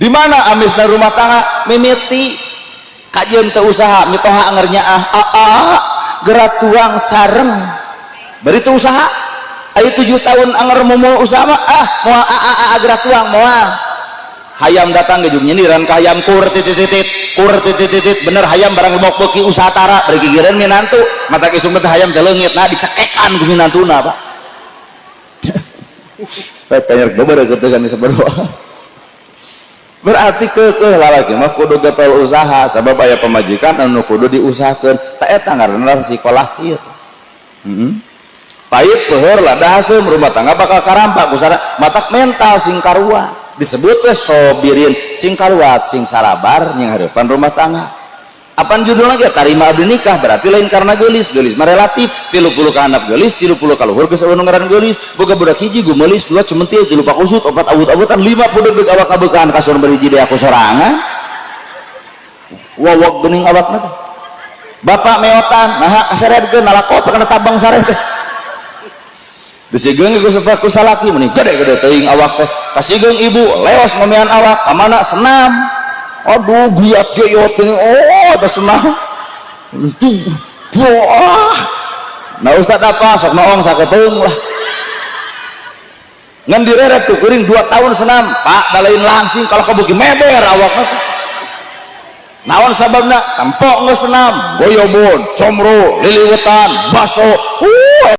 Di mana amisna rumah tangga? Mimiti kajeun teu usaha, mitoha anger nyaah, "Aa, geura tuang sareng." Bari teu usaha. Aya 7 tahun anger mumul usaha mah, ah moal, aa aa geura tuang moal. Hayam datang ge nyindiran ka hayam, kur titit titit kur titit titit. Bener hayam barang lebok beuki usaha tara bari gigireun minantu, mata isung teh hayam teh leungit. Nah, dicekekan ku minantuna, Pak. Tanya beber gitu kan berdoa. Berarti keukeuh lalaki mah kudu getol usaha, sabab aya pamajikan anu kudu diusahakeun. Ta eta ngaranna resiko lahir. Pahit peuheur lada haseum, rumah tangga bakal karampak kusara. Matak mental sing karuat, disebut teh sobirin, sing karuat, sing sarabar nyanghareupan rumah tangga. Apaan judulnya ge tarima abdi nikah, berarti lain karena geulis. Geulis mah relatif, 30 ka handap geulis, 30 ka luhur geus eueuh ngaran geulis. Boga budak hiji gumelis, dua cementil, tilu pakusut, opat awut-awutan, lima pudeg awak kabekaan, kasur berhiji deui aku sorangan, wawak geuning awakna teh. Bapak meotan nah kaseredkeun nalakot kana tabang sare teh, disigeung ku salaki, meni gede-gede teuing awak teh. Kasigeung ibu, leos ngomean awak ka mana? Senam. Aduh, giat geyot ini, oh ada senam itu. Wah, nah ustad apa sok noong saketeung lah, ngan direret tuh kuring 2 tahun senam, Pak, da lain langsing kalau kabuki meber awakna tuh. Naon sababna? Tempok geus senam, goyobon, comro, liliwetan, baso.